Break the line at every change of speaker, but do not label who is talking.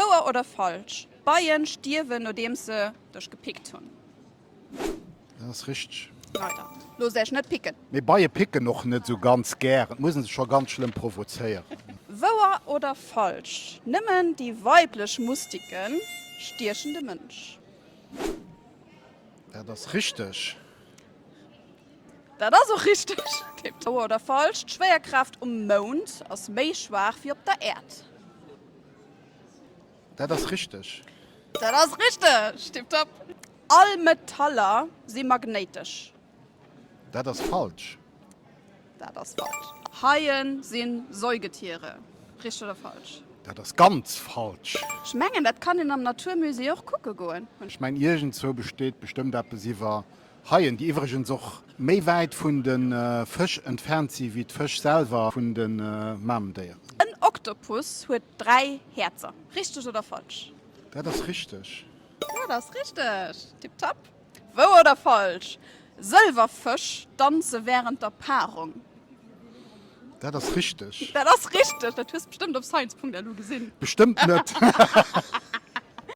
Wouer oder falsch, Beien stierwen nodeems se dech gepickt hunn?
Dat ass richteg.
Leider. Loosst Äech net picken.
Mee Beie picken och net esou ganz gären. Et muss en se scho ganz schlëmm provozéieren.
Wouer oder falsch, Nëmmen déi weiblech Mustike stiechen de Mënsch?
Dat ass richteg.
Dat ass och richteg. Wouer oder falsch, D'Schwéierkraaft um Mound ass méi schwaach wéi op der Äerd?
Dat ass richteg.
Dat ass richteg! Tiptop! All Metaller si magnéitesch.
Dat ass falsch.
Dat ass falsch. Haie si Säugetiere. Richteg oder falsch?
Dat ass ganz falsch.
Ech mengen, dat kann een am Naturmusée och kucke goen.
Ech mengen, iergendzwou besteet bestëmmt eppes iwwer Haien, déi iwwregens och méi wäit vun de Fësch entfernt si wéi d'Fësch selwer vun de Mamendéieren.
En Oktopus huet 3 Häerzer. Richteg oder falsch?
Dat ass richteg.
Dat ass richteg! Tipptopp! Wouer oder falsch, Sëlwerfësch danze wärend der Paarung.
Dat ass richteg.
Dat ass richteg! Dat hues bestëmmt op science.lu gesinn.
Bestëmmt net!